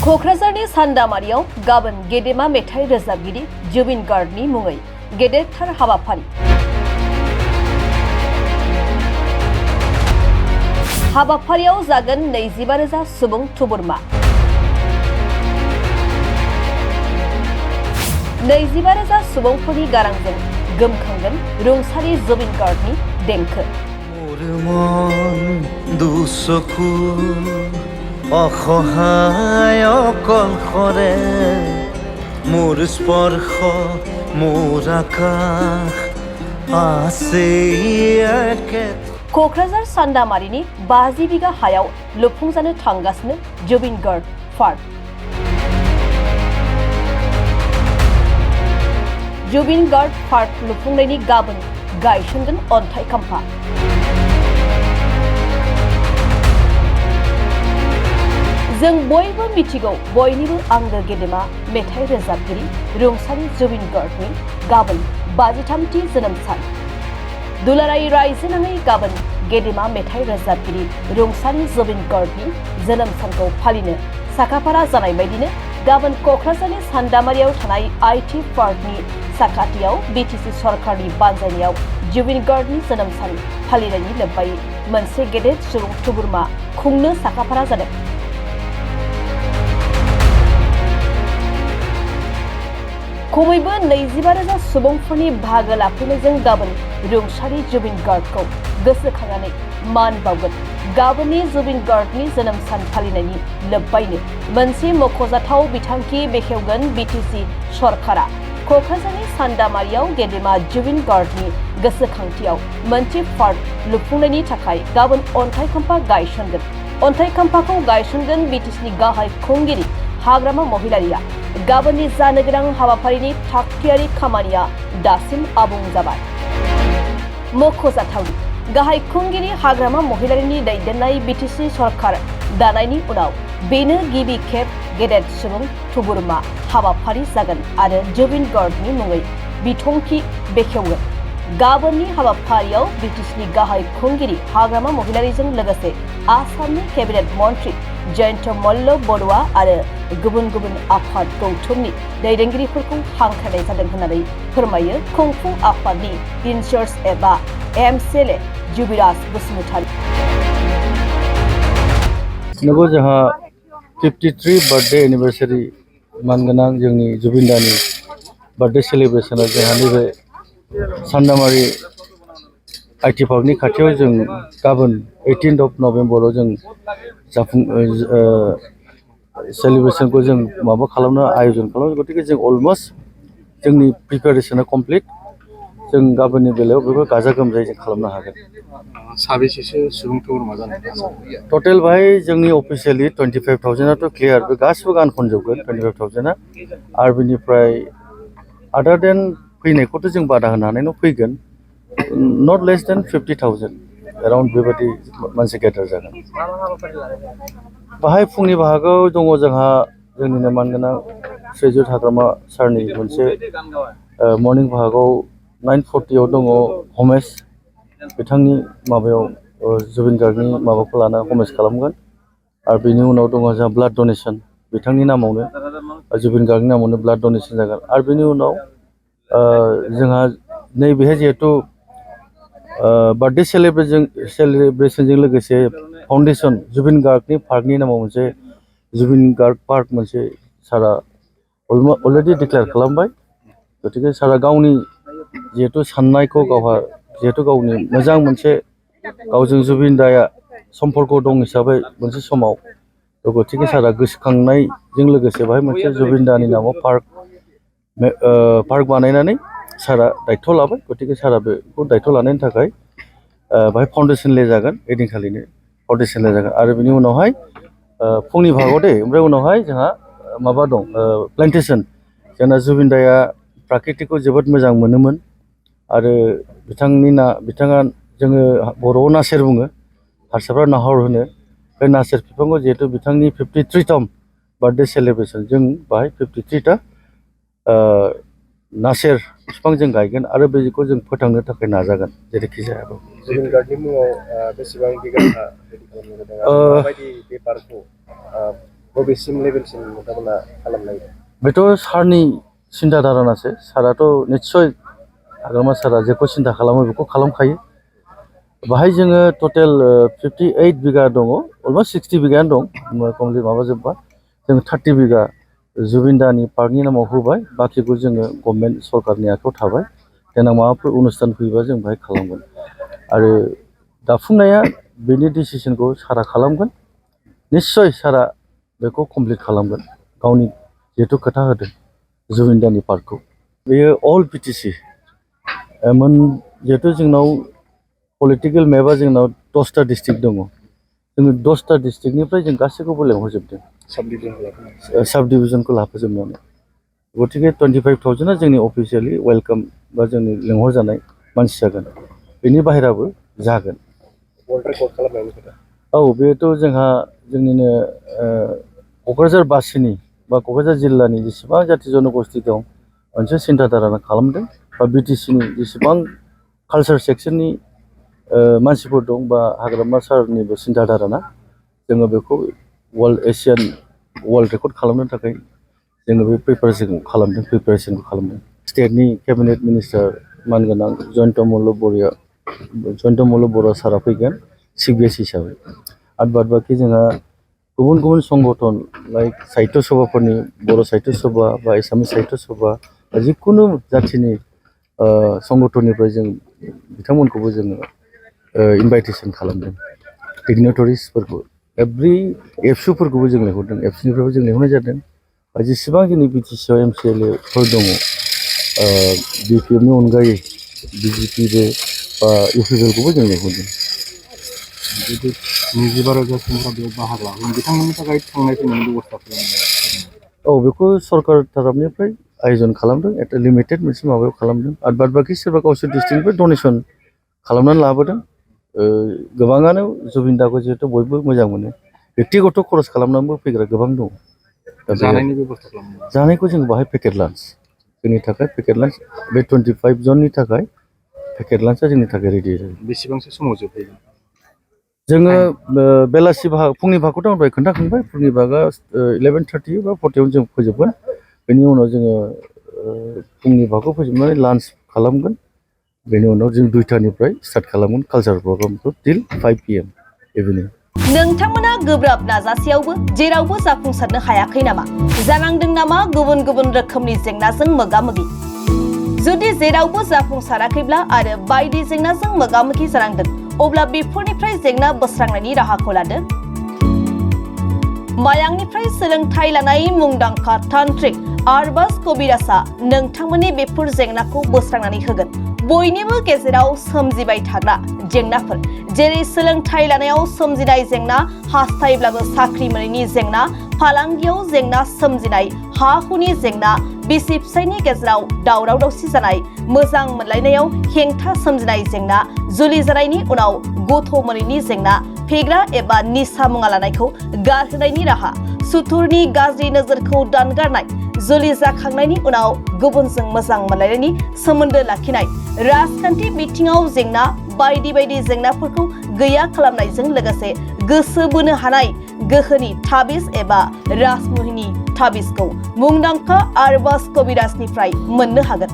क'क्राझारनि सान्दामारियाव गाबोन गेदेमा मेथाइ रोजाबगिरि जुबिन गार्गनि मुङै गेदेरथार हाबाफारि। हाबाफारियाव जागोन 25,000 सुबुं थुबुरमा। 25,000 सुबुंफोरनि गारांजों गोमखांगोन रुंसारि जुबिन गार्गनि देंखो। অসহায় অকলশৰে মোৰ স্পৰ্শ মোৰ আকাশ আছে क'क्राझार सान्दामारिनि 50 बिगा हायाव लुफुंजानो थांगासिनो जुबिन गार्ग पार्क। जुबिन गार्ग पार्क लुफुंनायनि गाबोन गायसनगोन अन्थाइ खाम्फा। जों बयबो मिथिगौ बयनिबो आंगो गेदेमा मेथाइ रोजाबगिरि रुंसारि जुबिन गार्गनि गाबोन 53थि जोनोम सान। दुलाराय रायजो नाङै गाबोन गेदेमा मेथाइ रोजाबगिरि रुंसारि जुबिन गार्गनि जोनोम सानखौ फालिनो साखाफारा जानाय बायदिनो गाबोन क'क्राझारनि सान्दामारियाव थानाय आईटी पार्कनि साखाथियाव बीटीसी सरकारनि बानजायनायाव जुबिन गार्गनि जोनोम सान फालिनायनि लोब्बायै मोनसे गेदेर सुबुं थुबुरमा खुंनो साखाफारा जादों। खमैबो 25,000 सुबुंफोरनि बाहागो लाफैनायजों गाबोन रुंसारि जुबिन गार्गखौ गोसोखांनानै मान बावगोन। गाबोननि जुबिन गार्गनि जोनोम सान फालिनायनि लोब्बायैनो मोनसे मख'जाथाव बिथांखि बेखेवगोन बीटीसी सरकारा। क'क्राझारनि सान्दामारियाव गेदेमा जुबिन गार्गनि गोसोखांथियाव मोनसे पार्क लुफुंनायनि थाखाय गाबोन अन्थाइ खाम्फा गायसनगोन। अन्थाइ खाम्फाखौ गायसनगोन बीटीसीनि गाहाय खुंगिरि हाग्रामा महिलारिया। गाबोननि जानो गोनां हाबाफारिनि थागथियारि खामानिया दासिम आबुं जाबाय। मख'जाथावदि गाहाय खुंगिरि हाग्रामा महिलारिनि दैदेननाय बीटीसी सरकार दानायनि उनाव बेनो गिबि खेब गेदेर सुबुं थुबुरमा हाबाफारि जागोन आरो जुबिन गार्गनि मुङै बिथंखि बेखेवगोन। गाबोननि हाबाफारियाव बीटीसीनि गाहाय खुंगिरि हाग्रामा महिलारिजों लोगोसे आसामनि केबिनेट मन्त्रि जयन्त मल्ल बरुवा आरो गुबुन गुबुन आफाद गौथुमनि दैदेनगिरिफोरखौ हांख्रायनाय जादों होननानै फोरमायो खुंफुं आफादनि इनचार्ज एबा एमसीएलए जुबिराज बसुमतारी। नंगौ जोंहा 53 बार्थडे एनिभार्सारि मानगोनां जोंनि जुबिन दानि बार्थडे सेलिब्रेसना जोंहा नैबे सान्दामारि आईटी पार्कनि खाथियाव जों गाबोन 18 नभेम्बराव जों सेलिब्रेसनखौ जों माबा खालामनो आयोजन खालामो। गतिके जों अलमस्ट जोंनि प्रिपेरेसना कमप्लिट। जों गाबोननि बेलायाव बेखौ गाजा गोमजायै जों खालामनो हागोन। साबेसेसो सुबुं थुबुरमा जानो टटेल बाहाय जोंनि अफिसियेलि 25,000आथ' क्लियार, बे गासिबो गान खनजोबगोन 25,000आ। आरो बेनिफ्राय आदार देन फैनायखौथ' जों बादा होनो हानाय नङा, फैगोन नट लेस देन 50,000 एराउन्ड बेबायदि मानसि गेदार जागोन। बाहाय फुंनि बाहागोआव दङ जोंहा जोंनिनो मानगोनां श्रीजुत हाग्रामा सारनि मोनसे मर्निं बाहागोआव 9:40 दङ हमेस बिथांनि माबायाव जुबिन गार्गनि माबाखौ लाना हमेस खालामगोन। आरो बेनि उनाव दङ जोंहा ब्लाड डनेसन बिथांनि नामावनो जुबिन गार्गनि नामावनो ब्लाड डनेसन जागोन। आरो बेनि उनाव जोंहा नैबेहाय जिहेथु बार्थडे सेलिब्रेसनजों लोगोसे फाउन्डेसन जुबिन गार्गनि पार्कनि नामाव मोनसे जुबिन गार्ग पार्क मोनसे सारा अलरेडि डिक्लेयार खालामबाय। गतिके सारा गावनि जिहेतु साननायखौ गावहा जिहेतु गावनि मोजां मोनसे गावजों जुबिन दाया सम्पर्क दं हिसाबै मोनसे समाव, गतिके सारा गोसोखांनायजों लोगोसे बाहाय मोनसे जुबिन दानि नामाव पार्क बानायनानै सारा दायथ' लाबाय। गतिके सारा बेखौ दायथ' लानायनि थाखाय बाहाय फाउन्डेसन ले जागोन, ओइदिनखालिनो फाउन्डेसन ले जागोन। आरो बिनि उनावहाय फुंनि भागाव ओमफ्राय उनावहाय जोंहा माबा दं प्लेन्टेसन। जोंना जुबिन दाया प्राकृतिकखौ जोबोद मोजां मोनोमोन आरो बिथाङा जोङो बर'आव नासेर बुङो, हारसाफ्रा नाहर होनो। बे नासेर बिफांखौ जिहेतु बिथांनि 53तम बार्थडे सेलिब्रेसन जों बाहाय 53टा नासेर बिफां जों गायगोन आरो बेखौ जों फोथांनो थाखाय नाजागोन जेरैखि जायाबो। जुबिन गार्गनि मुङाव बेसेबां बिगा हा माबायदि बे पार्कखौ बबेसिम लेभेलसिम नोंथांमोना खालामनाय बेथ' सारनि सिन्था धारणासो साराथ' निस्सय हाग्रामा सारा जेखौ सिन्था खालामो बेखौ खालामखायो बाहाय जोङो टटेल 58 बिगा दङ अलमस्ट 60 बिगायानो दं कमप्लिट माबाजोब्बा जों 30 बिगा जुबिनदानि पार्कनि नामाव होबाय बाखिखौ जोङो गभर्नमेन्ट सरकारनि आखायाव थाबाय देनां माबाफोर अनुस्थान फैयोबा जों बाहाय खालामगोन आरो दाफुंनाया बेनि डिसिसनखौ सारा खालामगोन निस्सय सारा बेखौ कमप्लिट खालामगोन गावनि जिहेतु खोथा होदों जुबिनदानि पार्कखौ बेयो अल बिटिसि मोन जिहेतु जोंनाव पलिटिकेल मेपआ जोंनाव 10टा डिस्ट्रिक्ट दङ जोङो 10टा डिस्ट्रिक्टनिफ्राय जों गासैखौबो लेंहरजोबदों साब डिभिजनखौ लाफाजोबनानै गतिके 25,000 जोंनि अफिसियेलि वेलकाम बा जोंनि लेंहरजानाय मानसि जागोन बेनि बाहेराबो जागोन औ बेथ' जोंहा जोंनिनो क'क्राझार बासिनि बा क'क्राझार जिल्लानि जेसेबां जाथि जनगोष्ठी दं मोनसे सिन्था धारणा खालामदों बा बिटिसिनि जेसेबां कालचार सेक्सननि मानसिफोर दं बा हाग्रामा सारनिबो सिन्था धारणा जोङो बेखौ वर्ल्ड एसियान वर्ल्ड रेकर्ड खालामनो थाखाय जोङो बे प्रिपारेसनखौ खालामदों स्टेटनि केबिनेट मिनिस्टार मानगोनां जयन्त मल्ल बरुवा सारा फैगोन चिफ गेस्ट हिसाबै आरो बाद बाखि जोंहा गुबुन गुबुन संगठन लाइक साहित्य सभाफोरनि बर' साहित्य सभा बा एसामिस साहित्य सभा जिखुनु जाथिनि संगठननिफ्राय जों बिथांमोनखौबो जोङो इनभाइटेसन खालामदों डिगनिटरिसफोरखौ एभ्रि एबसुफोरखौबो जों लेंहरदों एबसुनिफ्रायबो जों लेंहरनाय जादों जेसेबां जोंनि बिटिसिआव एमसिएलएफोर दङ बिपिएफनि अनगायै बिजेपिबो बा इउपिपिएलखौबो जों लेंहरदों 25,000 सुबुंफोरा बेयाव बाहागो लागोन बिथांमोननि थाखाय थांनाय फैनायनि बेब'स्था खालामदों औ बेखौ सरकार तरफनिफ्राय आयोजन खालामदों एटा लिमिटेड मोनसे माबायाव खालामदों आरो बाद बाखि सोरबा गावसोर डिस्ट्रिक्टनिफ्राय डनेसन खालामनानै लाबोदों गोबाङानो जुबिनदाखौ जिहेतु बयबो मोजां मोनो बेक्तिगत खरस खालामनानैबो फैग्रा गोबां दं जानायनि बेब'स्था खालामदों जानायखौ जों बाहाय पेकेट लान्च जोंनि थाखाय पेकेट लान्च बे 25 जननि थाखाय पेकेट लान्चआ जोंनि थाखाय रेडि जायो बेसेबांसो समाव जोबहैगोन जोङो बेलासि बाहाग फुंनि भागखौथ' आं दहाय खोन्थाखांबाय फुंनि भागआ 11:30 बा 40 जों फोजोबगोन बेनि उनाव जोङो फुंनि भागखौ फोजोबनानै लान्च खालामगोन बेनि उनाव जों 2टानिफ्राय स्टार्ट खालामगोन कालचार प्रग्रामखौ टिल 5 PM इभिनिं नोंथांमोना गोब्राब नाजासेयावबो जेरावबो जाफुंसारनो हायाखै नामा जानांदों नामा गुबुन गुबुन रोखोमनि जेंनाजों मोगा-मोगि जुदि जेरावबो जाफुंसाराखैब्ला आरो बायदि जेंनाजों मोगा-मोगि जानांदों अब्ला बेफोरनिफ्राय जेंना बोस्रांनायनि राहाखौ लादो मायांनिफ्राय सोलोंथाइ लानाय मुंदांखा तान्त्रिक आरबाज कबिराजआ नोंथांमोननि बेफोर जेंनाखौ बोस्रांनानै होगोन बयनिबो गेजेराव सोमजिबाय थाग्रा जेंनाफोर जेरै सोलोंथाइ लानायाव सोमजिनाय जेंना हास्थायब्लाबो साख्रि मोनैनि जेंना फालांगियाव जेंना सोमजिनाय हा हुनि जेंना बिसि फिसायनि गेजेराव दावराव दावसि जानाय मोजां मोनलायनायाव हेंथा सोमजिनाय जेंना जुलि जानायनि उनाव गथ' मोनैनि जेंना फेग्रा एबा निसा मुवा लानायखौ गारहोनायनि राहा सुथुरनि गाज्रि नोजोरखौ दानगारनाय जुलि जाखांनायनि उनाव गुबुनजों मोजां मोनलायनायनि सोमोन्दो लाखिनाय राजखान्थि बिथिङाव जेंना बायदि बायदि जेंनाफोरखौ गैया खालामनायजों लोगोसे गोसो बोनो हानाय गोहोनि ताबिज एबा राजमुहिनि ताबिजखौ मुंदांखा आरबाज कबिराजनिफ्राय मोननो हागोन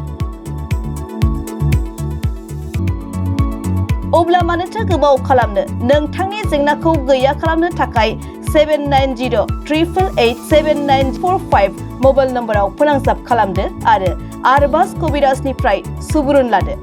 अब्ला मानोथो गोबाव खालामनो नोंथांनि जेंनाखौ गैया खालामनो थाखाय 7908887945 मबाइल नम्बराव फोनांजाब खालामदो आरो आरबाज कबिराजनिफ्राय सुबुरुन लादो